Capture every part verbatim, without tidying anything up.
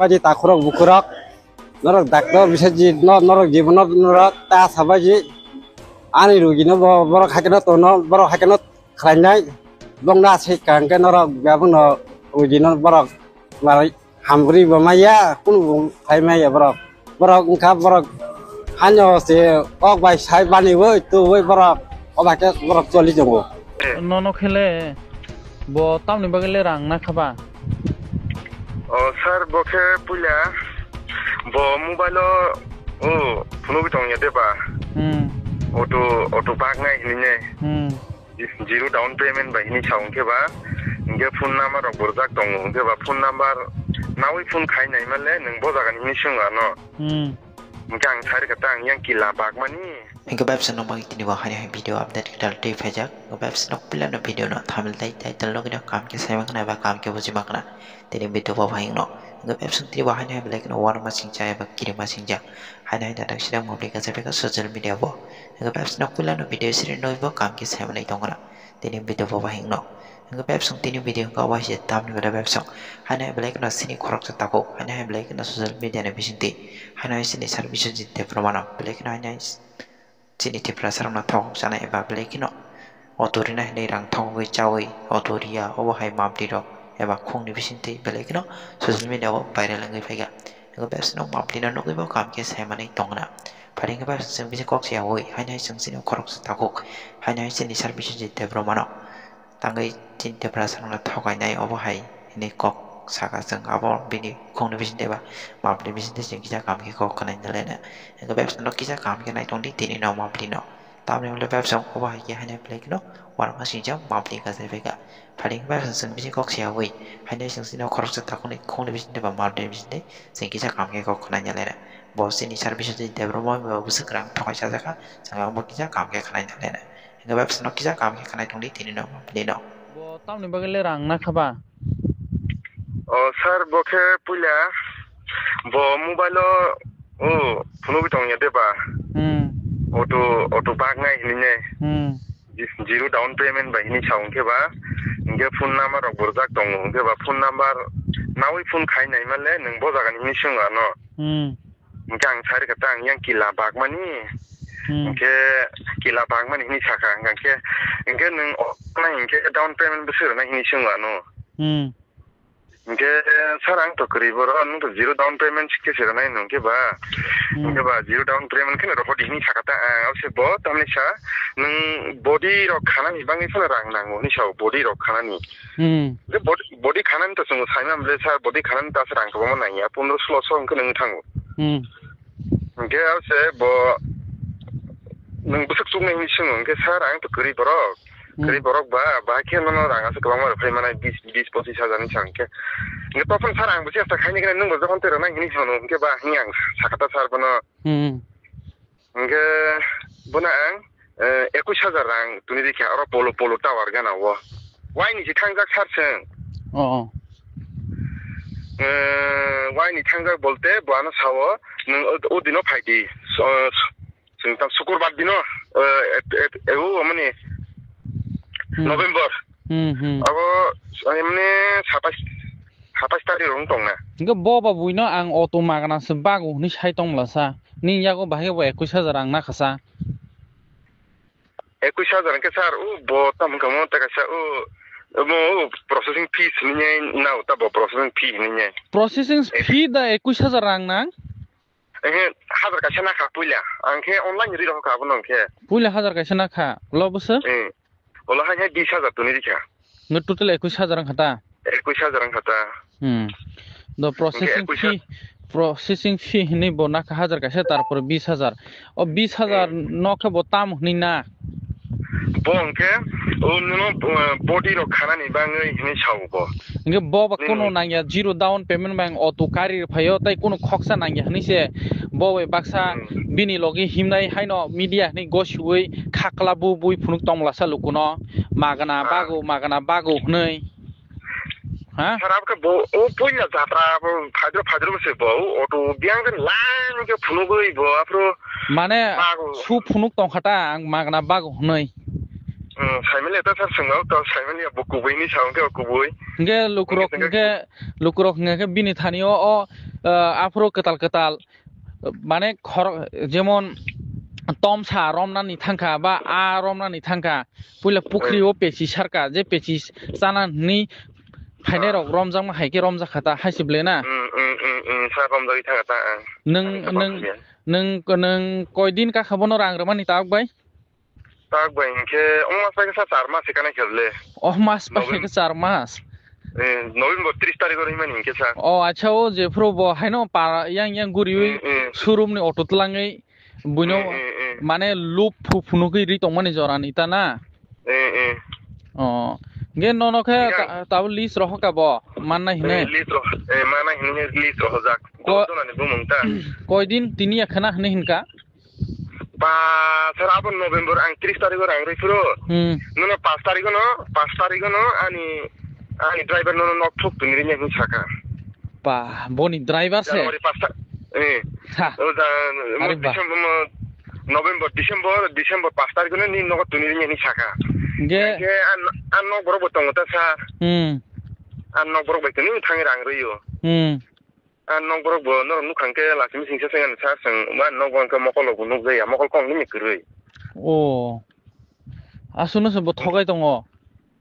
Baji takhurok bukhurok, norok doctor bisajit no, norok jibono norok ta sabaji. Ani rugino bo-, borok haikeno tono, borok haikeno khlainai. Bongna se kangke norok bebakno rugino borok marai hamri bo maya, kunu bo khai maya borok. Borok wngkha borok hano se kok bai sai baniwi tuwi borok oba khe borok choli tongo. Nono khele bo tamni bagwi le rang na khaba? O sir, bo khe puila bo mobile o, o, phunugwi tongya de ba? Hmm. Auto, auto bag nai hinwi ne. Hmm. Zero down payment bai hinwi sa hwnkhe ba, hwnkhe phone number rok bo rwjak tongo, hwnkhe ba phone number nawi phone khai nai manle nwng bo jaga ni hinwi swng ano. Hmm. Hwnkhe ang sai rwkha ta ang yang kila bagmani. Hwnkhe bebsa nokmani tini bo haino hai video update kwtal twi phaijak. Hwnkhe bebsa nok puilano video no thumbnail tei title logino kaham khe saimankhwna eba kaham khe bujimankhwna. Tini video bo phai wngno. Hwnkhe bebsa tini bo haino hai belai kheno uanama singcha eba kirima singcha. Haino hai naithok sida mobile kaisa beka social media bo. Hwnkhe bebsa nok puilano video siri nwi bo kaham khe saimanwi tongkhwna. Tini video bo phai wngno. Hwnkhe bebsa tini video wngkha obo hai se tamni belai bebsa. Haino hai belai kheno sini khoroksa takhuk. Haino hai belai kheno social media ni bisingtwi. Haino hai sini service jinte proman belai kheno haino hai chini Tiprasa rokno thokok chanai eba belai kheno auto rina hinwi rang thokgwi chawi auto riya obo hai mapli rok eba khungni bisingtwi belai kheno social media o viral wngwi phaikha. Ego bebsa no mapli no nugwi bo kaham khe saimanwi tongna. Phaidi khe bebsa chwng bisi kok se yawi haino hai chwng chini khoroksa takhuk haino hai chini service jinte proman no. Tangwi chini Tiprasa rokno thokainai obo hai hinwi kok saka chwng abo bini khungni bisingtwi ba mapli bisingtwi chwng kisa kaham khe kok khwnaina laina. Hwnkhe bebsa no kisa kaham khe naitongdi tini no mapli no. Tamni hwnle bebsa obo hai khe haino belai kheno uanama singcha mapli kachai phaikha. Phaidi bebsa chwng bisi kok se yawi haino chwng chini khoroksa takhukni khungni bisingtwi ba mapli bisingtwi chwng kisa kaham khe kok khwnaina laina. Bo chini service jinte proman bo bwswk rang thokai chajakha chwng abo kisa kaham khe khwnaina laina. Hwnkhe bebsa no kisa kaham khe khwnai tongdi tini no mapli no. Bo tamni bagwi le rang na khaba? O sir, bo khe puila bo mobile o, o, phunugwi tongya de ba? Hmm. Auto, auto bag nai hinwi ne. Hmm. Zero down payment bai hinwi sa hwnkhe ba, hwnkhe phone number rok bo rwjak tongo, hwnkhe ba phone number nawi phone khai nai manle nwng bo jaga ni hinwi swng ano. Hmm. Hwnkhe ang sai rwkha ta ang yang kila bagmani. Hmm. Hwnkhe kila bagmani hinwi sakha, hwnkhe, hwnkhe nwng o-, nai hwnkhe down payment bwswk rwnai hinwi swng ano. Hmm. Hwnkhe, "Sir, ang to kwrwi borok, nwng to zero down payment khe se rwnai nwng khe ba." Hmm. Hwnkhe ba zero down payment khe no rohor di hinwi sakha ta ang, abo se bo tamni sa, "Nwng body rok khanani bagwi phano rang nango," hinwi sa o, body rok khanani. Hmm. Je body, body khanani to chwng saimang bwle, "Sir, body khanani ta se rang kwbangma nangya, pondro solo so hwnkhe nwng thango." Hmm. Hwnkhe abo se bo nwng bwswk chuknai hinwi swngo, hwnkhe, "Sir, ang to kwrwi borok, hmm, kwrwi borok ba, bahai khe nono rang aswk kwbangma rwphai manai, bis, bis pochis hajar hinwi sa," hwnkhe, hwnkhe, "Tophon sir, ang bo chesta khainai khe nwng bo jokhon twi rwnai," hinwi swngo, hwnkhe ba hinwi ang sakha ta sir bono. Hmm. Hwnkhe bono ang, eh, ekush hajar rang tuni rikha oro Polo, Polo tower gana o. Waini se thangjak sir chwng. Oh, oh. Eh, waini thangjak bolte bo ano sao, "Nwng o, o dino phaidi." So, chwng tamo sukurbar dino, eh, et, et, eh, o, mani, hmm, November. Hmm, hmm. Abo, eh, mani satais, satais tarik rok wng tongna. Hwnkhe bo ba buino ang auto magana se bago hinwi sai tongmla sa. Nini yago bahai bo ekush hajar ang nakha sa. Ekush hajar hwnkhe sir, o bo tamo wngkha mo ta kaisa o, omo o processing fees hinwi nai nao ta bo processing fee hinwi nai. Processing fee da ekush hajar rang nang? Ehe, hajar kaisa nakha puila. Ang khe online ri rohor kha abono hwnkhe. Puila hajar kaisa nakha, ulo bwswk? Eh. Ulo hai hai bis hajar tuni rikha. Nw total ekush hajar wngkha ta? Ekush hajar wngkha ta. Hmm. Do processing fee, processing fee hinwi bo nakha hajar kaisa, tarpore bis hajar. O bis hajar no khe bo tam hinwi na? Bo hwnkhe o nono, uh, body rok khanani bangwi hinwi sao bo. Hwnkhe bo ba kono nangya, zero down payment bai ang auto kari rwphaio, tei kono khoksa nangya hinwi se bo bai baksa bini logi himnai haino media hinwi gosiwi khakla bu bui phunuk tongmlasa lukuno magana bago, magana bago hinwi. Ha? Sir, abokhe bo, o puila jatra, bo phaidro, phaidro se bo, o auto biyang de line khe phunugwi bo, aphuru mane bago. Su phunuk tongkha ta, ang magna bago hwnwi. Hmm, saimanya ta sir, swngo to, saimanya bo kubui ni sa, hwnkhe kubui. Hwnkhe lukurok, hwnkhe lukurok hwnkhe bini thani o, o ah, aphuru kwtal kwtal, mane khorok, jemon tomsa romnani thangkha ba a romnani thangkha, puila pukhri o pechi sarkha, je pechi chana hwnwi phainai rok romjakma hai khe romjakha ta, hai se ble na? Hmm, hmm, hmm, hmm, sa romjagwi thangkha ta, ah. Nwng, Ani nwng, kwbang ya. Nwng, nwng koi din kakha bono rang rwmani tabuk bai? Tak bai hinkhe, o mas bai khe sa char mas se kanai khe le. O mas bai November. Khe char mas? Eh, November tris tarikh oro himani hinkhe sa. O, acha, o jephuru bo haino para yang yang guriwi Mm, mm. Showroom ni auto tlangwi buino Mm, mm, mm. mane lup phu phunugwi ri tongmani jorani ta na? Mm, mm. O, ge nono khe Yang. Ta-, tabo list rohor ka bo, mannai hine? Eh, list roh-, eh, mannai hine list rohorjak. Ko-, Dos jonani bumung ta. Koi din tini ya khana hine hinka? Ba, sir, abo November ang tris tarikh oro ang rwi phuru. Hmm. Nono pas tarikh no, pas tarikh no ani, ani driver nono nok thuk tuni rinai hwn saka. Ba, boni driver se? January pas ta-, eh. Ha. O da, mo Are ba. December mo, November, December, December pas tarikh no ni nogo tuni rinai hwn saka. Ge. Ge an, an nok borok bo tongo ta sa. Hmm. An nok borok bai tuni thang rang rwi o. Hmm. A nok borok bo norok nukhang khe lachimi singsa sengani sa chwng ma nok bo hwnkhe mokol rok bo nukjaya, mokol kok nini kwrwi. O. Aswkno se bo thogai tongo.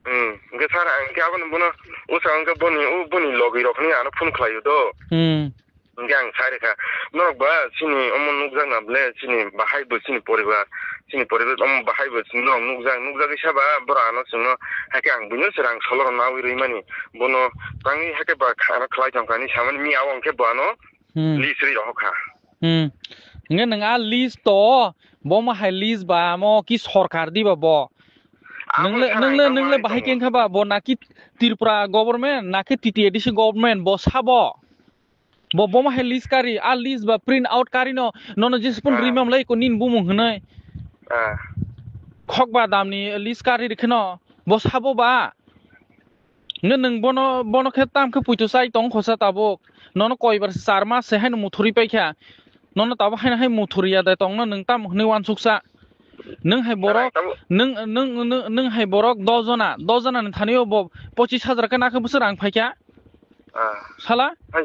Hmm, hwnkhe sir ang khe abono bono usa hwnkhe boni, u boni logi rok hinwi ano phone khlaio do. Hmm. Hwnkhe ang sai rwkha, norok ba chini omo nukjak na ble chini bahai bo chini poribar. Chini poribar omo bahai bo chwng norok nukjak, nukjagwi sa ba borok ano chwngno, hakhe ang buino se rang solo rw nawi rwi mani, bono tangwi hakhe ba ano khlai tong kha hinwi samani mi abo hwnkhe bo ano Hmm. List rwi rohor kha. Hmm. Hwnkhe nwng a list to, bo ma hai list ba, amo ki sorkar di ba bo? Abo nwng le, sana nwng le, ang nwng le tamo bahai tamo. Khe wngkha ba, bo naki Tripura government, naki T T A D C government, bo sabo? Bo, bo ma hai list kari, a list ba print out kari no, nono jisupun Ah. Rimam lai ko nin bumung hwnwi. Ah. Khok ba damni list kari rikhe no, bo sabo ba? Nge nwng bono, bono khe tam khe puito chai tong khosa tabuk. Nono koibar char mas se haino muthurwi paikha. Nono tabuk haino hai muthurwi ya de tongno nwng tam hwnwi uansuksa. Nwng hai borok, Chwrai tabuk. Nwng, nwng, nwng, nwng hai borok dos jona, dos jona ni thani o bo pochis hajar khe nakhe bwswk rang phaikha. Ah. Sala? Hai.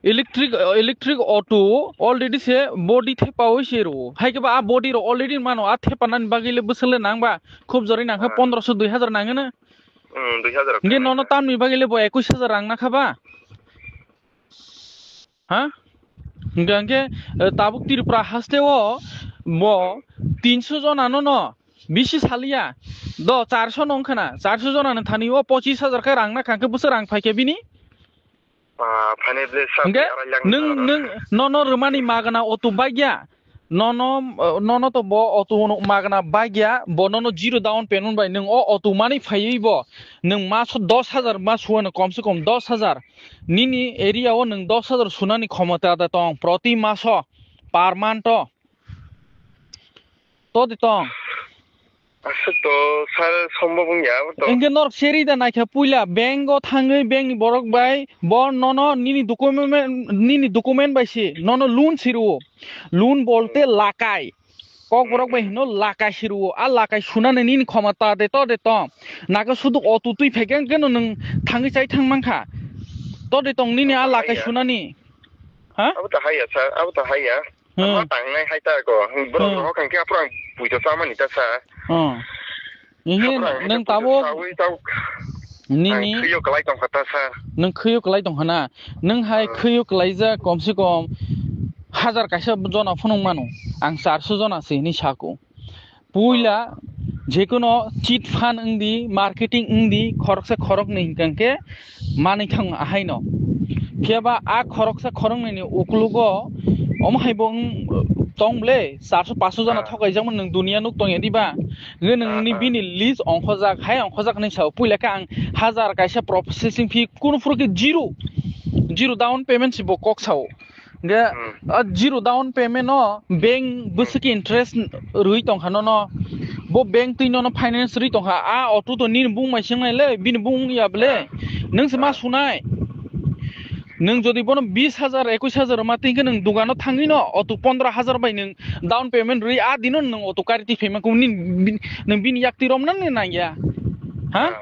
Electric, electric auto already se body thepawi se rwo. Hai khe ba a body rok already mano, a thepanani bagwi le bwswk le nang ba? Khub jorwi nang khe Ah. Pondroso dui hajar nangwi no. Hmm, dui hajar Hingke nono tamni bagwi le bo ekwis hajar rang nakha ba? Ha? Hingke, hingke, eh, tabuk Tripura haste o bo tinso jona no no bisi saliya. Do charso no wngkha na, charso jona ni thani o pochis hajar khe rang nakha, hingke bwswk rang phaikhe bini? Ah, phane ble sa Hingke arai lang nwng, na. Nwng, nono rwmani magna auto bagya. Nono, eh, nono to bo auto no magna bagya, bo nono zero down payment bai nwng o auto mani phaiwi bo nwng maso dos hajar ma suano, komse kom dos hajar. Nini area o nwng dos hajar sunani khomota da tong proti maso, per month o. To di tong. Aswk to sir, sombhob wngya abo to. Hingke norok seri da naikha puila bank o thangwi bank ni borok bai bo nono nini document, nini document bai si nono loan si rwo. Loan bolte lakai. Kok borok bai hino lakai si rwo. A lakai sunani nini khoma ta de to de tong. Naga sudu auto twi phaikhe hingke no nwng thangwi chai thang mankha. To de tong nini a lakai sunani. Ha? Abo to haya sir, abo to haya. Hmm. Ama tangnai hai ta ko. Borok Hmm. Rohor kang khe aphuru ang puito chamani ta sa. Hmm. Ihi Aphuru ang nwng puito tabuk chawi tau. Nini Ang khwio kwlai tong kha ta sa. Nwng khwio kwlai tong kha na. Nwng hai Hmm. Khwio kwlaijak komse kom hajar kaisa jona phunuk mano. Ang charso jona se hinwi sako. Puila jekono chit fund wngdi, marketing wngdi, khoroksa khoroknwi hinkha khe manwi thang ahaino. Khe ba a khoroksa khoroknwini ukulugo omo hai bo wng tong ble, charso paso jana Ah. Thokaijakmani nwng duniya nuk tongya diba? Hwnkhe nwng Ah, ni ah. Bini list ongkhojak, hai ongkhojak hinwi sao. Puila khe ang hajar kaisa processing fee kunu phuru khe zero, zero down payment se bo kok sao. Hingke Hmm. A zero down payment no bank bwswk interest rwi tongkha nono. Bo bank twi nono finance rwi tongkha. A auto to nini bung mai sing nai le, bini bung ya ble. Nwng se ma Ah. Sunai. Nwng jodi bono bis hajar, ekwis hajar ma tingkhe nwng dugano thangwi no auto pondro hajar bai nwng down payment rwi a dino nwng auto kari twi phaima kung nini bin-, nwng bini yak twi romna nangya. Ha? Ah.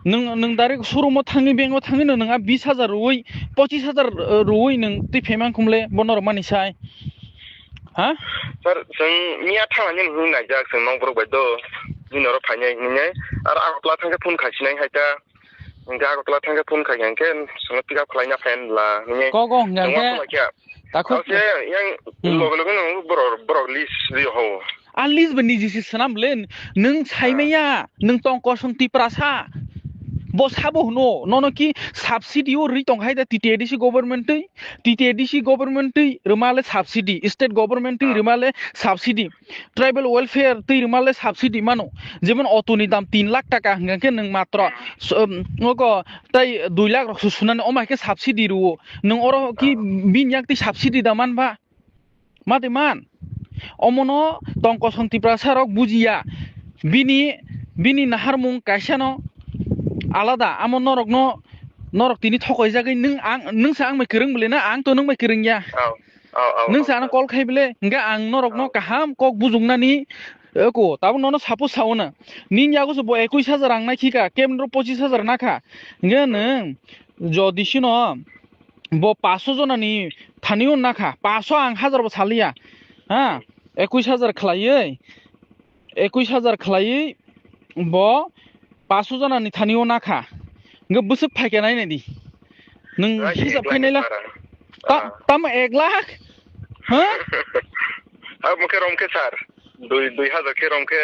Nwng, nwng direct showroom o thangwi, bank o thangwi no nwng a bis hajar rwui, pochis hajar, eh, rwui nwng twi phaimang khumle, bono rwmani sai. Ha? Sir, chwng miya thangani hwnwi naijak, chwng nokborok bai do. Bini oro phainai hwnwi. Aro Agartala thangkhe phone khaisinai hai ta. Hwnkhe Agartala thangkhe phone khai hwnkhe, chwngno pick up khlaina phainai la hwnwi. Kogo hwnkhe Chwng hwnkhe wakho laikha. Takhuk. Ase yang Hmm. loge loge no borok, borok list ri ho. A list bo niji se swnam le, nwng saimaya, nwng tong kosong Tiprasa. Bo sabo hwno, nono ki subsidy o ri tong hai da T T A D C government twi, T T A D C government twi rwma le subsidy, state government twi Ah. rwma le subsidy, tribal welfare twi rwma le subsidy mano. Jemon auto ni dam tin lakh taka hwnkha khe nwng matro, s-, um, ogo tai dui lakh rok se sunani, omo hai khe subsidy rwo. Nwng oro ki Ah. bini yak twi subsidy da man ba? Ma twi man. Omono tong kosong Tiprasa rok bujiya. Bini, bini naharmung kaisa no alada. Amo norok no, norok tini thokoijagwi nwng ang, nwng sa ang bai kwrwng bwle na, ang to nwng bai kwrwng ya. Oh, oh, oh, Nwng oh, sa ano oh. call khai bwle, hwnkhe ang norok no Oh. kaham kok bujuknani, eko, tabuk nono suppose sao na. Nini yago se bo ekwis hajar rang nai khika, kemro pochis hajar nakha. Hwnkhe nwng jodi sino bo paso jona ni thani o nakha, paso ang hajar bo saliya. Ha, ekwis hajar khlaiwi, ekwis hajar khlaiwi bo paso jona ni thani o nakha. Hwnkhe bwswk phaikha nai nai di. Nwng Hai, hisab ek lakh khainai la. para. Ta-, Ah. tamo ek lakh? Ha? Ha, mokhe romkhe sir. Dui, dui hajar khe romkhe,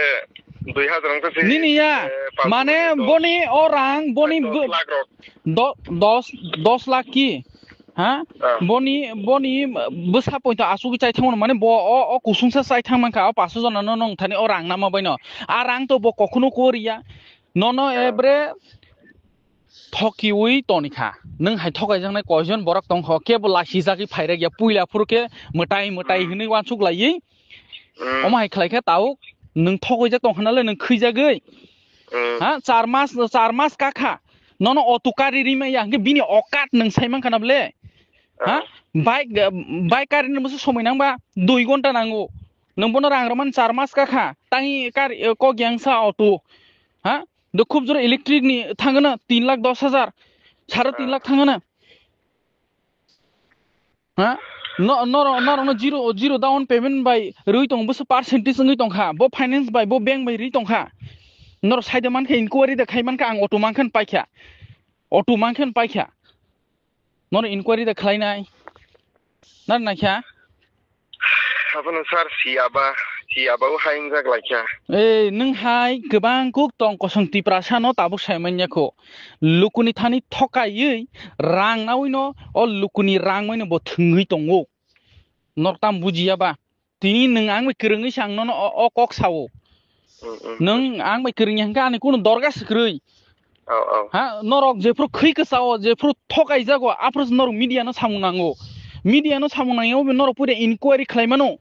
dui hajar romkhe se, Nini ya, eh, paanch mane sho boni o rang, boni dos bo-, lakh rok. Do-, dos, dos lakh ki? Ha? Ah. Boni, boni bwsa poito asugwi chai thangmano, mane bo o, o kusungsa chai thangmankha, o paso jona no nong thani o rang nama baino. A rang to bo kokhno koriya. Nono Ah. ebre thokiwi tonikha. Nwng hai thokaijaknai koijon borok tongkho, kebo lachijagwi phairekya, puila phuru khe mwtai mwtai Hmm. hinwi uansuk laiwi. Hmm. Omo hai khlai khe tau nwng thokoijak tongkha nale nwng khwijagwi. Hmm. Ha, char mas, char mas kakha. Nono auto kari rimaya hwnkhe bini okat nwng saimankha na bwle? Ha? Ah. Bike, bike kari nw bwswk somoi nangba dui ghonta nango. Nwng bono rang rwmani char mas kakha. Tangwi kari, kok yang sa auto. Ha? Do khub jora electric ni thangana tin lakh dos hajar, sare tin lakh thangana. Ha? No, norok, norok no zero, zero down payment bai rwi tong, bwswk percentage wngwi tongkha, bo finance bai, bo bank bai rwi tongkha. Norok saida mankha, inquiry da khai mankha, ang auto mankha paikha. Auto mankha paikha. Nono inquiry da khlainai. Nang naikha? Abono sir, si aba, si aba o hai wngjak laikha. Ei, nwng hai kwbang kuk tong kosong Tiprasa no tabuk sai manya kho. Lukuni thani thokaiwi rang nawi no, o lukuni rang bai no bo thwngwi tongo. Norok tam bujiya ba? Tini nwng ang bai kwrwngwi se ang nono o, o kok sao. Mm, mm, Nwng ang bai kwrwngya hwnkhe ani kunu dorga se kwrwi. Oh, oh. Ha, norok jephru khwi kwchao, jephru thokaijago, aphuru se norok media no samung nango. Media no samung nangya, obo norok puila inquiry khlai mano.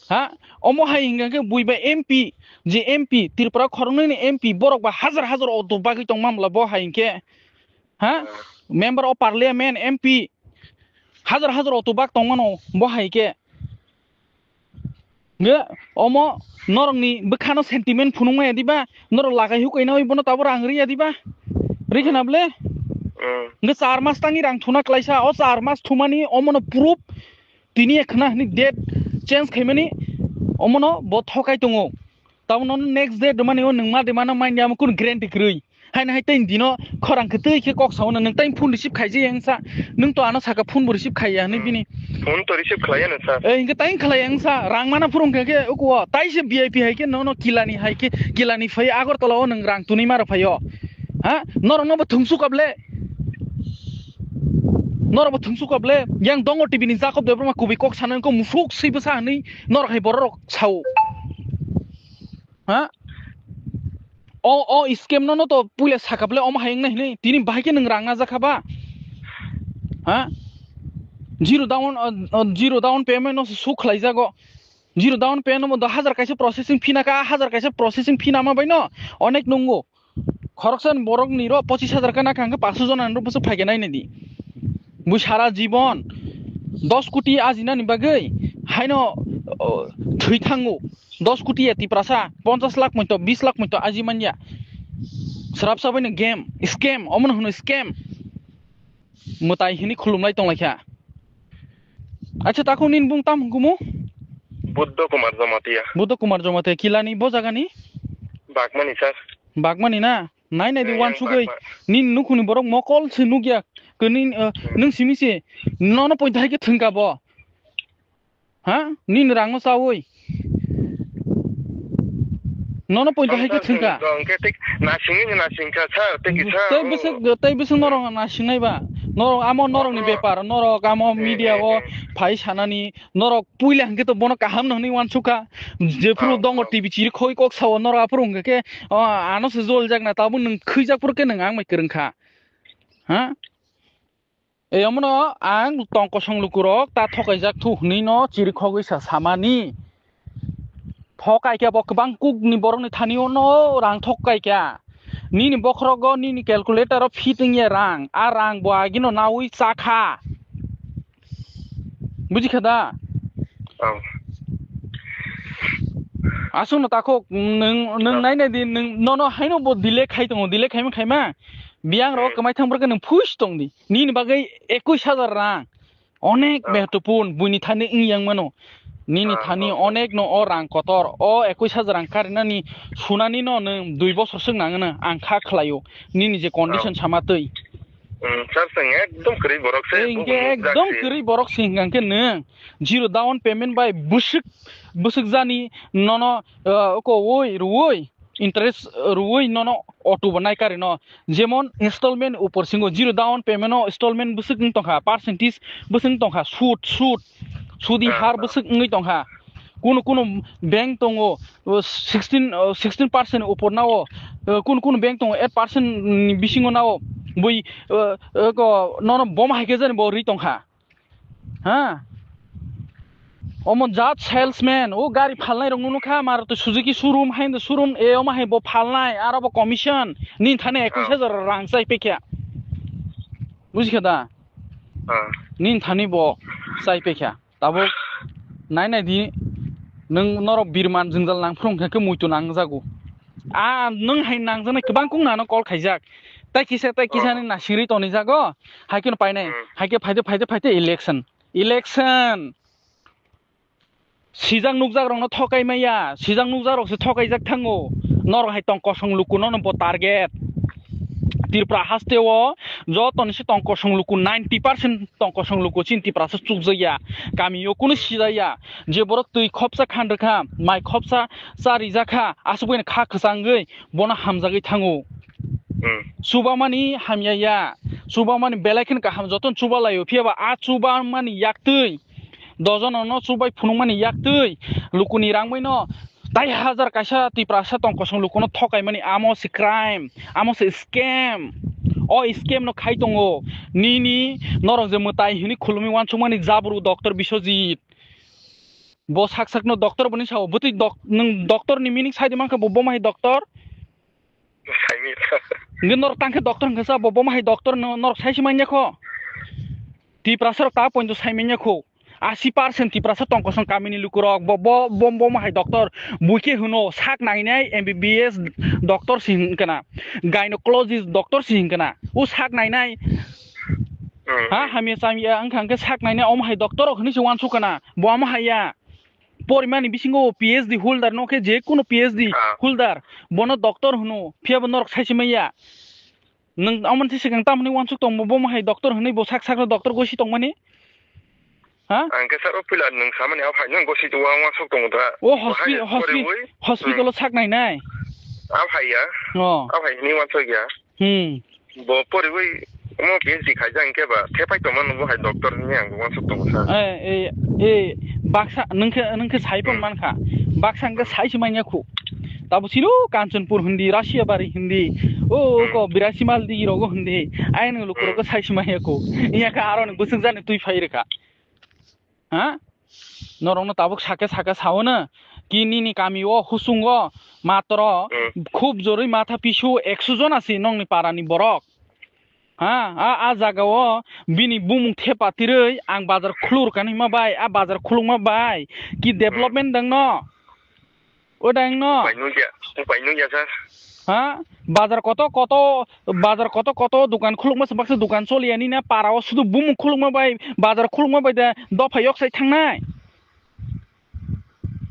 Ha, omo hai hwnkha khe bui bai M P, je M P, Tripura khoroknwi ni M P, borok ba hajar hajar auto bagwi tong mamla bo hai hwnkhe. Ha, Ah. Member of Parliament, M P, hajar hajar auto bak tong mano bo hai khe. Nge, omo norokni bwkhano sentiment phunukmaya diba? Norok lagai hukaina oi bono tabuk rang riya diba? Rikhe na bwle? Mm. Nge char mas tangni rang thuna klaisa, o char mas thumani omono proof tini ekhna hwnwi date change khaimani omono bo thokai tongo. Tabuk nono next date rwmani o nwng ma de mano manya omo kunu guarantee kwrwi. Haino hai tei dino khorang kwtwi khe kok sao no, nwng tei phone receive khaijak yang sa, nwng to ano saka phone bo receive khaiya hinwi bini. Phone to receive khlaiya no sir. Eh, hwnkhe tei khlaiya wngsa, rang mana phuru hwnkhe khe ukuo, tai se V I P hai khe nono kilani hai khe, kilani phai Agartala o nwng rang tunui maro phaio. Ha? Norok no bo thwngsu kable. Norok bo thwngsu kable. Yang dongo T V ni Jacob Debbarma kubui kok sanai ko musuk swi bwsa hinwi norok hai borok rok sao. Ha? O, o scam no, no to puila sakaple omo hai wngnai hinwi. Tini bahai khe nwng rang najakha ba? Ha? Zero down, uh, uh, zero down payment no suk khlaijago. Zero down payment no do hajar kaisa processing fee naka, hajar kaisa processing fee nama bai no. Onek nungo. Khoroksa ni borok ni ro pochis hajar khe naka hwnkhe paanch sho jona ni ro bwswk phaikhe nainai di. Bui sara jibon dos koti ajinani bagwi haino, o, thwi thango. Dos koti ya Tiprasa, ponchas lakh moito, bis lakh moito aji manya. Srap sabai no game, scam, omo no hwno scam. Mwtai hini khulumlai tonglaikha. Acha, takhuk nini bung tam hwnkumu? Buddha Kumar Jamatia. Buddha Kumar Jamatia, kilani bo jagani? Bagmani, sir. Bagmani na? Nai nai di. Eh, wansugwi. Bagma. Nini nukhungni borok mokol se nukya. Kini, uh, hmm, nwng simi se. Nono poito hai khe thwngka bo. Ha? Nini rangno chawi. Nono poito hai khe thwngka. Hwnkhe thik nasingwi no nasingkha, sir, tei kisa. Tei bwswk, tei bwswk norok nasingnai ba. Norok amo norokni bepar, norok amo media o phai sanani, norok puila hwnkhe to bono kaham no hwnwi wansukha. Jephuru dongo T V chiri khoi kok sao norok aphuru hwnkhe khe, o, ano se joljak na, tabuk nwng khwijak phuru khe nwng ang bai kwrwngkha. Ha? Ei, omono ang tong kosong lukurok ta thokaijak thu hwnwi no chirikhogwi sa samani. Thokaikha bo kwbang kukni borokni thani ono rang thokaikha. Nini bokhorogo nini calculator o fit wngya rang, a rang bo agino nawi chakha. Bujikha da? Oh. Aswkno takhuk, nwng, nwng nainai di, nwng, nono haino bo delay khai tongo, delay khaima khaima. Biyang rok kwmai thang phuru khe nwng phush tong di. Nini bagwi ekush hajar rang. Onek mehtopun, buini thani wng yang mano. Nini thani onek no o rang kotor. O ekush hajar rang karinani sunani no nwng dui bosor swk nangano ang kha khlaio. Nini je condition sama twi. Sir, seng ekdom kwrwi borok se. Hinkhe ekdom kwrwi borok se hinkha khe nwng zero down payment bai bwswk, bwswk jani nono, uh, oko oi ruoi. Interest rwui nono auto bo nai kari no, jemon installment upor singo zero down payment o installment bwswk wng tongkha, percentage bwswk wng tongkha, sud, sud, sudi har bwswk wngwi tongkha. Kunu kunu bank tongo, o, sixteen, o, sixteen percent upor nao, o, kunu kunu bank tongo eight percent ni bisingo nao, bui, o, o, ko, nono bom hai khe jani bo rwi tongkha. Ha? Omo jat salesman, o gari phalnai rok nukha, Maruti Suzuki showroom, hai showroom, e omo hai bo phalnai, aro bo commission, nini thani ekush hajar rang chai pekha. Bujikha da? Nini thani bo chai pekha. Tabuk nai nai di, nwng norok birman jwngjal nang phuru hwnkha khe muitu nangjago. A nwng hai nangjaknai kwbang kung nano call khaijak. Tai kisa, tai kisa ni nasingri toni jago. Hai kheno painai. Hai khe phaide, phaide, phaide election. Election. Sijak nukjak rokno thokai maya. Sijak nukjak rok se thokaijak thango. Norok hai tong kosong luku nono bo target. Tripura haste o joto ni se tong kosong luku ninety percent tong kosong luku chini Tripura se chukjakya. Kami o kunu sijaya. Je borok twi khopsa khan rwkha, mai khopsa cha rijakha, aswk bai kha kwchangwi bono hamjagwi thango. Chubamani hamya ya, chubamani belai kheno kaham, jotono chuba laio, phiya ba a chubamani yaktwi, dojono no chubai phunukmani yaktwi, lukuni rangbai no tai hajar kaisa Tiprasa tong kosong lukuno thokaimani, amo se crime, amo se scam. O scam no khai tongo. Nini norok je mwtai hini khulumwi wansukmani jabru doctor Biswajit. Bo sak sak no doctor boni sao. Bwtwi doc-, nwng doctor ni meaning sai di mankha bo, bo ma hai doctor? Saimanya. Nge norok tangkhe doctor hwnkha sa bo, bo ma hai doctor no, norok sai se manya kho. Tiprasa rok ta pointo sai manya kho. Asi percent Tiprasa tong kosong kamini lukurok bo, bo, bo, bo ma hai doctor. Buikhe hwno sak nainai M B B S doctor si hwnkana. Gynecologist doctor si hwnkana. O sak nainai. Ha, hamya chamya wngkha hwnkhe sak nainai omo hai doctor rok hwnwi se wansukana. Bo omo hai ya. Porimani bisingo P H D holder no khe je kuno P H D holder. Bono doctor hwno. Phiya bo norok sai se manya. Nwng omo se swkang tamni wansuk tongbo, bo ma hai doctor hwnwi bo sak sakno doctor gosi tongmani? Ha? Ang khe sir, o puila nwng samani a phai nwng gosi wa-, wansuk tongo da. O hospi-, hospi-, hospital o sak nainai? A phai ya. O. A phai hwnwi wansuk ya. Hmm. Bo poriwi omo P H D khaijak hwnkhe ba thepai tongma nukgo hai doctor hwnwi ang wansuk tongo sir. Eh, eh, eh, baksa nwng khe, nwng khe sai pon mankha. Baksa hwnkhe sai se manya khu. Tabo sino Kanchanpur hindi, Rashiyabari hindi, o, o ko Birasimaldi rogo hindi, ayang luku rogo sai se manya kho. Iya kha aro ni bwswk jani twi phai rwkha. Ha? Norokno tabuk sake sake saono ki nini kami o husung o matro khub jorwi matha pisu ekso jon asi nongni para ni borok. Ha, a, a jaga o bini bumung thepa tirwi ang bazar khulur kani ma bai, a bazar khuluk ma bai, ki development dang no? O dang no? Upai nukya, upai nukya sir. Ha? Bazar koto koto, bazar koto koto dukan khulukma se baksa dukan choliya nini para o sudu bumung khulukma bai, bazar khulukma bai de dopha yok sai thangnai.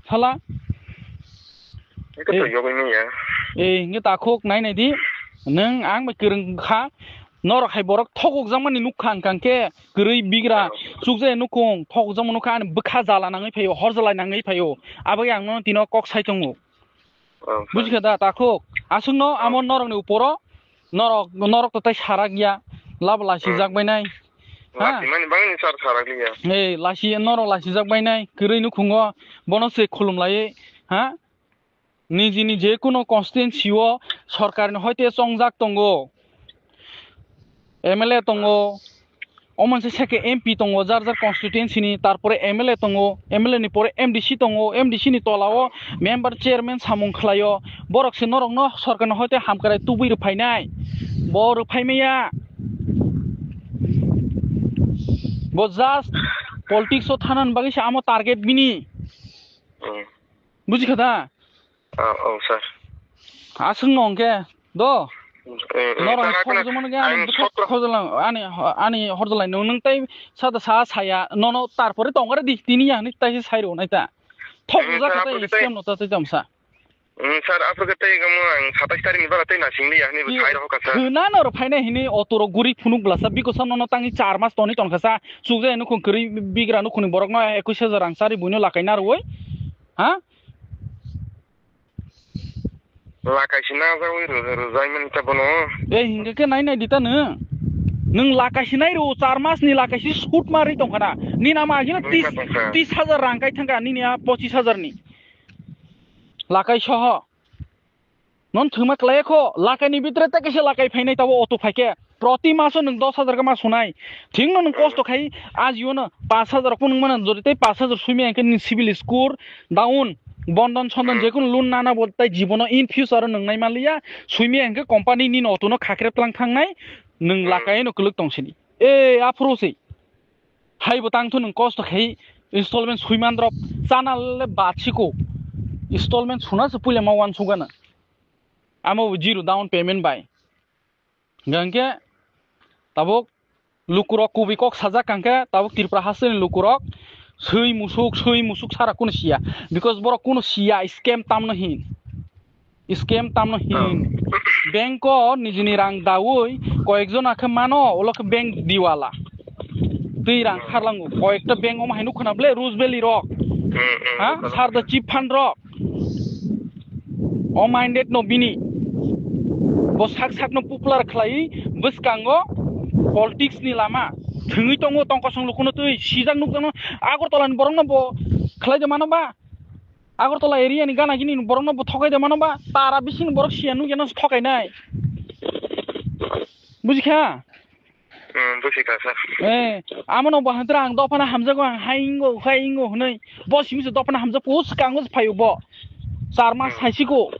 Sala. Ito to yogoi manya. Eh, nge takhuk nai nai di. Neng ang bai kereng kha. Norok hai borok thokok jakmani nuk kha ang kang khe. Kwrwi bigra chukjaya nukhung thokok jakma nuk kha ani bwkha jala nangwi phaio, hor jala nangwi phaio. Abagwi ang no tino kok sai tongo. Oh, sir. Bujikha da, takhuk. Aswkno amo norokni uporo, norok, norok to tai sarak ya. Labo lasi jak bainai. Ha? Lasi mani bangni sir sarak ya. Hey, lasi, norok lasi jak bainai. Kwrwi nukhungo, bono se khulum laiwi. Ha? Nijini je kuno constituency o sorkarni hoite chongjak tongo. M L A tongo, o manse seke M P tongo, jar jar constituency ni, tarpore M L A tongo, M L A ni pore M D C tongo, M D C ni tola o member, chairman samung khlaio, borok se norok no sorkar ni hoite hamkrai tubui rwphainai, bo rwphai maya, bo just politics o thanani bagwi se amo target bini. Hmm. Bujikha da? Ah, oh, sir. Aswk no hwnkhe do. Eh, eh, norok sir, khokjagmani khe ani bwkha khojlang, ani, ani horjalai nung, nung tai sada sa saya, nono tarpore tongare di, tini ya hwnwi taisa sai rw nai ta. Thok eh, bujak sir, kha tai aphuru khe scam no ta tai tamsa. Mm, sir, aphuru khe tai gamo ang satais tarikh ni bara tai nasing li ya hwnwi bo sai rw kha sir. Khwna no rw phainai hwnwi auto rok guri phunuk bwlasa, biko sa nono tangwi char mas toni tongkha sa, chukjai nukhung kwrwi bigra nukhungni borok no ekwis hajar rang chari buino lakai na rwwi. Ha? Lakai si najagwi rw-, rwjai mani ta bono. Eh, hingke khe nai nai di ta nwng. Nwng lakai si nai rw, char mas ni lakai si sut ma ri tongkha na. Nini ama agino ris ma tongkha. Ris hajar rang kai thangkha, nini a pochis hajar ni. Lakai soho. Non thwngma klai kho, lakai ni bitre te kaisa lakai phainai tabo auto phaikhe. Proti maso nwng dos hajar khe ma sunai. Thik no nwng kosto khai, ajio no pash hajar rok phunuk mano, jodi tei pash hajar sui maya hwnkhe nini civil score down, bondon sondon jekunu loan nana bo tai jibono in future o nwng nai manliya, sui maya hwnkhe company nini auto no khakrep tlang thangnai, nwng lakai no kwlwk tong sini. E, aphuru se. Hai bo tang thu nwng kosto khai installment sui man drop, chana le bad siko. Installment suna se puila ma wansugana. Amo bo zero down payment bai. Hingke tabuk lukurok kubui kok sajak hingke tabuk Tripura hasteni lukurok swi musuk, swi musuk sara kunu siya. Because borok kunu siya scam tamno hin. Scam tamno hin. Bank o nijini rang daui koyekjona khe mano, ulo khe bank diwala. Twi rang kharlango. Koyekta bank omo hai nukho na ble, Rose Valley rok. Ha? Sarda chip fund rok. O minded no bini. Bo sak sak no popular khlai bwskango politics ni lama. Thwngwi tongo tongkosong lukuno twi sijak nukjakno Agartala ni borok no bo khlai de mano ba. Agartala area ni gana gini borok no bo thokai de mano ba. Tara bising borok siya nukya no thokai nai. Bujikha? Hmm, buji kha, sir. Eh, amo no bo hantra ang dophana hamjago, ang hai ingo, hai ingo hwnwi. Bo simi se dophana hamjak, pus kango se phaio bo. Char mas Hmm. saisiko.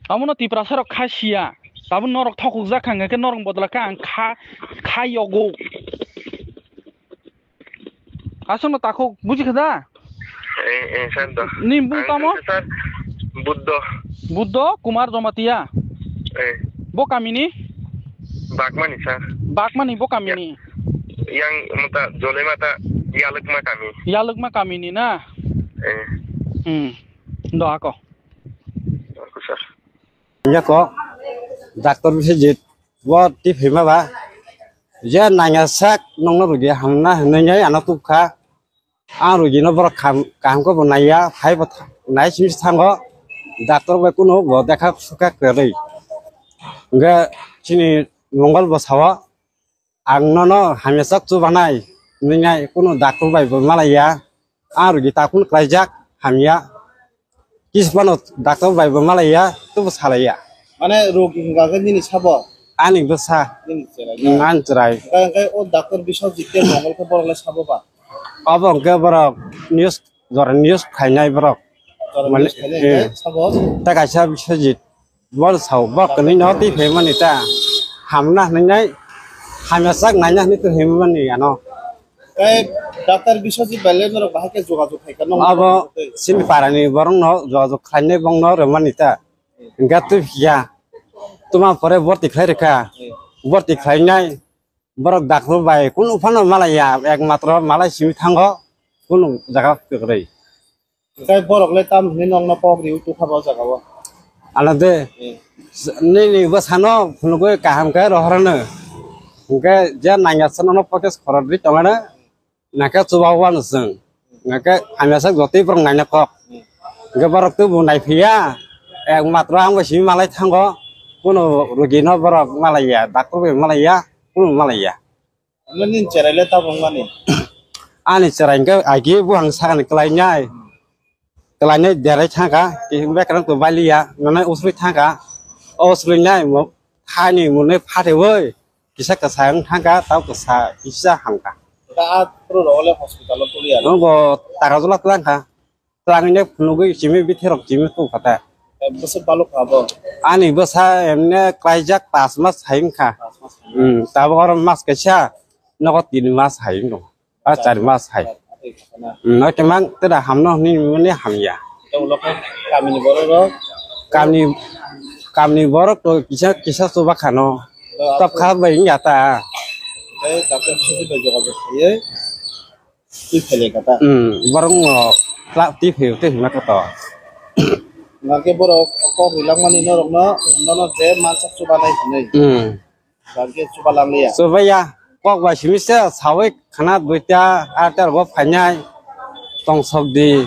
Amo no Tiprasa rok kha siya. Tabuk norok thokok jak kha, hingke norok bodol kha, ang kha, kha yogo. Aswkno takhuk, buji kha da? Eh, eh, sir, do. Ni bung Ang tamo? Sir, Buddho. Buddho Kumar Jamatia. Eh. Bo kamini? Bagmani, sir. Bagmani bo kamini? Yang mata, Jole mata, Yalukma kami. Yalukma kamini na? Eh. Hmm. Do ako. Ako, sir. Yako, doctor bisajit. Bo twi phaima ba, je nangya sak nongno rwdi hamna hinwi ano tubkha. Ang rwgino borok kaham, kaham khe bo naiya, phai bo tha-, nai simi thango. Doctor bai kunu bo dekha sukha kwrwi. Hwnkhe chini Mongol bo sao, ang nono hamya sak chubanai hinwi nai kunu doctor bai bo malaiya. Ang rwgwi takhuno klaijak hamya. Kis phano doctor bai bo malaiya, tubu salaiya. Mane rog hingka khe nini sabo? Ani bwsa. Nini chwrai. Hmm, ani chwrai. Hingke, hingke o doctor Biswajit tei Mongol khe borok le sabo ba? Obo hingke borok news, jora news khainai borok. Jora mane, news khainai eh, hingke sabo? Ta kaisa Biswajit. Bol sao, bok kwnwi no twi phaimani ta. Hamna hwnwi nai, hamya sak naina hwnwi twi phaimani ano. Tei Doctor Biswajit bai le norok bahai khe jogajog khai kha, nokni Abo tei. Chini parani borokno jogajog khlainai bongno rwmani ta. Hwnkhe twi phiya. Tuma pore borti khlai rwkha. Hmm. Borti khlainai borok doctor bai kunu phano malaiya, ekmatro malai simi thango kunu jaga kwrwi. Tei borok le tam hwnwi nokno kok riwi tukha bo jaga o. Alade. Hmm. Nini bwsano phunugwi kaham khe rohorano. Hwnkhe je nangya se nono podcast khorok rwi tongmano. Nake chuba wano chwng. Nake hamya sak jotoi borok naina kok. Hwnkhe borok tei bo naiphiya. Ekmatro ang bai simi malai thango. Kuno rugino borok malaiya, doctor bai malaiya, kuno malaiya. Nini cherai le tabuk mani? Ani cherai hwnkhe agi buhang sakani kwlainai. Kwlainai derai thangkha, bekrang to baliya, nonai usrui thangkha. O usrui nai mo, thani mone phatewi. Kisa kwsa wng thangkha, tau kwsa kisa hamkha. Da a pro role hospital o tuliya. Nongo tara jula twlang kha. Twlangwi ne phunugwi chimi bithirok chimi tu kha ta. Eh, bwswk baluk kha bo? Ani bwsa emne klaijak pas mas hai wngkha. Pas mas hai. Hmm, tabuk oro mas kaisa, nogo tin mas hai wngkha. A char mas hai. Hmm, no kemang teda hamno hwnwi mone hamya. Tei ulo khe kamini borok rok? Kamni, kamni borok to kisa, kisa chuba khano. Tei Tok kha bai wngya ta. Tei doctor Biswajit bai jogajog khaiwi twi phailai kha ta. Hmm, borok no twi phai, twi hima kha to. Hwnkhe borok kok rilangmani norokno, nono je mansak chubanai hwnwi. Hmm. Hwnkhe chubalangliya. Chubaya, kok bai simi se sawi khana duita, arta rogo phainai, tongsok di.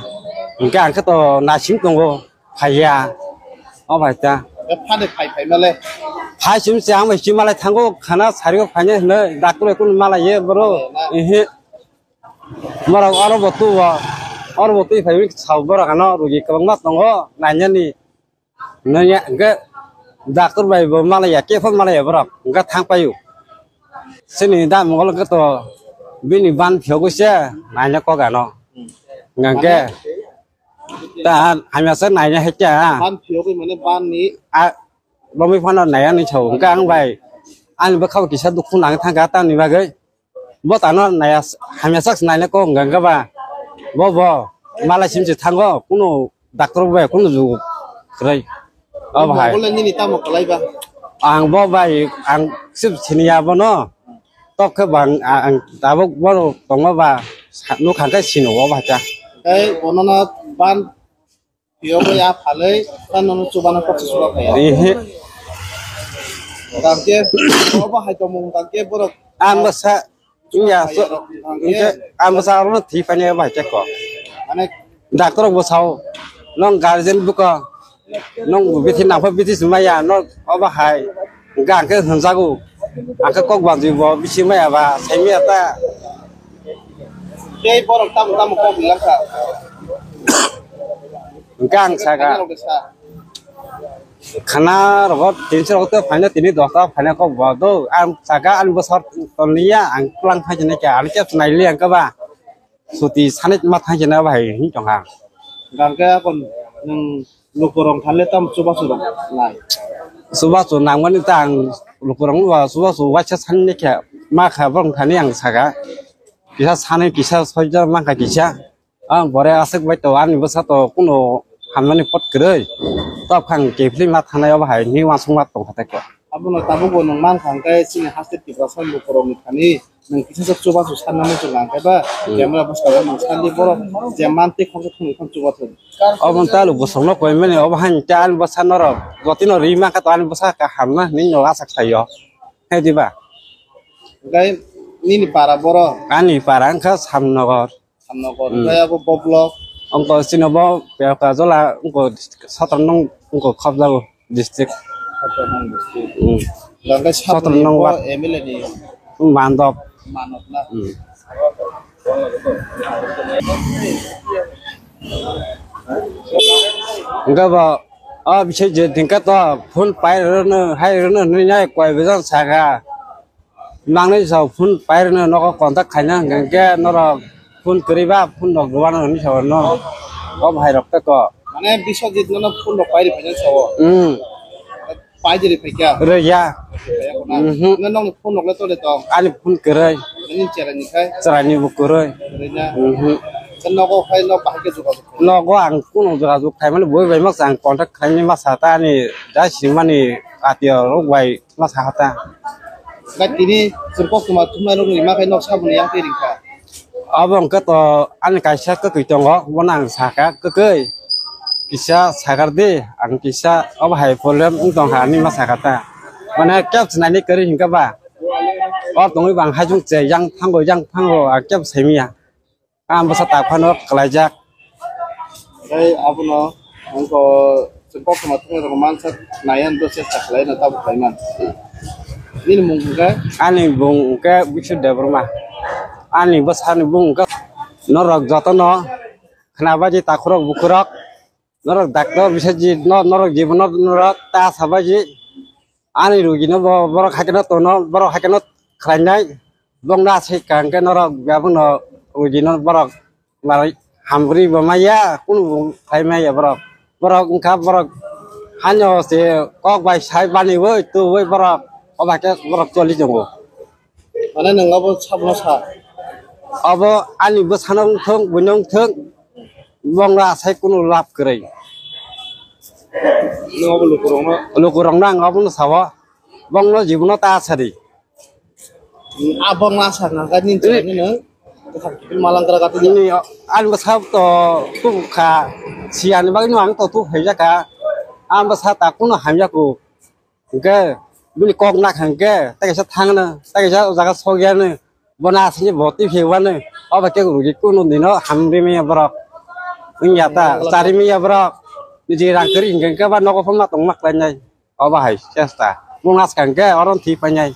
Hwnkhe ang khe to nasing tongo, phaiya. O bai ta. Phani phai phai male. Phai simi se ang bai sima lai thango, khana sari o phainai hwnwi, doctor bai kunu malai ye boro. Malai na. Ehe. Borok oro bo tuo, oro bo twi phaiwi sao borok ano rugi kwbangma tongo nainani. Nanya hwnkhe doctor bai bo malaiya, khe phano malaiya borok hwnkhe thang paio. Chini da mungol hwnkhe to bini ban phiyogwi se naina kok ano. Hwnkhe ta hamya se naina hai khe. Ban phiyogwi mane ban ni. A romwi phano naiya ni sao hwnkhe ang bai ani bwkhao kisa dukhu nang thangkha tamni bagwi. Bo tano naya, hamya sak naina kok hwnkha hwnkha ba. Bo, bo, malai simse thango, kunu doctor bai kunu jugo kwrwi. O bahai. Bo le nini tamo kwlai ba? Ang bo bai, ang sip siniya bono. Tok khe bang, a-, ang tabuk bono tongma ba, sa-, nuk hangkhe sino o bahai ta. Tei bonono ban Phiyogwi a phalwi, ta nono chubana kok se chuba phaiya. Ehe. Tangke, obo hai tongmung tangke borok. Ang bwsa, iya, so, hwnkhe ang bwsa orono thwi painai obo hai khe kok. Mane doctor rok bwsao, nong guardian buko, nong bithi nangkha bithi chumaya, nong obo hai. Hwnkhe ang khe hwnjago, ang khe kok banjwi bo bisi maya ba, sai maya ta. Tei borok tamo tamo kok rilangkha. Hwnkhe ang saka, khana rogo tinso rok tei phaina tini dosta phaina kok bo do. Ang saka ani bwsar toniya, ang twlang phai jani khe, ani khe swnai li ang khe ba. Suti sani ma thang jani bai hin tong ha. Hwnkhe akon nwng Lukurok thale tam chubachu rok nai. Chubachu nangmani ta ang lukurok ba chubachu waisa sanni khe ma kha borok thani ang saka. Kisa sanwi kisa soijar mankha kisa. Ang bore aswk bai to ani bwsa to kuno hamnani pot kwrwi. Tok phang kephli ma thanai obo hai ni wansuk ma tong kha tei ko. Abono tabukbo nwng mankha hwnkhe chini haste Tiprasa lukurokni thani nwng kisa se chubachu sanna muchung kha hwnkhe ba Hmm. Camera bwskango nwng sandi borok je mantwi khoroksa thwngwi phano chubachu. Obo ta lukurokno koi mani obo hai ta ani bwsa norok jotino ri mankha to ani bwsa kaham na hinwi no asak saio. Hai diba? Hwnkhe nini para boro? Ani para wngkha Samnogor. Samnogor. Hmm. Hwnkhe abo bo block? Wngkha chini bo Piyaka Jola wngkha Satranong wngkha Khopjago district. Satranong district. Hmm. Hwnkhe Satranong Satranong bo ward. M L A ni? Mandop. Mandop na? Hmm. Hwnkhe bo o bisai je tingka to phone pai rwno hai rwno hinwi nai koi bwsajak saka. Nangni sa phone pairwkno nogo contact khaina hwnkhe norok phone kwrwi ba phone rok rwmano hinwi sa no. O bhai rok tei ko. Mane Biswajit nono phone rok pairwi phaina sao. Hmm. Paidiri phaikha. Rwya. Rwya khuna. Mhm. Nokni phone rok le tole tong. Ani phone kwrwi. Nini cheraini khai? Cheraini bo kwrwi. Kwrwi na? Mhm. Khe nogo khai no bahai khe jogajog khai? Nogo ang kunu jogajog khaimani boi bai masa ang contact khaimani masa ta ani da simani atio rok bai masa hata. Khe tini chwng koktwma thumnai rok ni ma khai nok saboni yang twi ringkha? Abo hwnkhe to ani kaisa kwtwi tongo, bono ang sakha, "Kwtwi, kisa sakar di, ang kisa obo hai problem wng tongkha," ani ma sakha ta. Mane kebo swnaini kwrwi hinkhe ba, o tongwi bang hajung che, yang thango, yang thango, ang kebo saimanya. Ang bwsa tak phano kwlaijak. Tei abono wngkha chwng koktwma thumnai rok mansa naiyan do chesta khlaina tabuk khlaiman. Nini mung hwnkhe? Ani bung hwnkhe Bishu Debbarma. Ani bwsani bung hwnkhe norok jotono khwnabaji takhurok bukhurok, norok doctor bisajit no, norok jibono norok ta sabaji. Ani rugino bo, borok haikhe no tono, borok haikhe no khlainai. Bongno aswk ka hwnkhe norok abono rugino borok Malai hambrwi bo maya, kunu bo khai maya borok. Borok wngkha borok hano se kok bai sai baniwi tuwi borok oba khe borok choli tongo. Mane nwng abo sabono sa? Abo ani bwsano wngthok, buino wngthok, bongno asai kunu lab kwrwi. Nwng abo lukurokno? Lukurokno ang abono sao, bongno jibono ta asadi. Abong lasa nangka nini chwraino nwng kwthang kiphil malang gra gati. Nini ani bwsa to tubukha, siyani bagwi no ang to tubu phaijaka. Ang bwsa ta kuno hamya ku. Hwnkhe bini kok nak hwnkhe tei kaisa thangno, tei kaisa o jaga sokyano. Bono asini bo twi phewano. Obo khe rugi kuno dino hamri maya borok. Wngya ta chari maya borok. Niji rang kwrwi hwnkhe ba nogo phano tongma khlainai. Obo hai chesta. Bono askang khe oro thwi painai.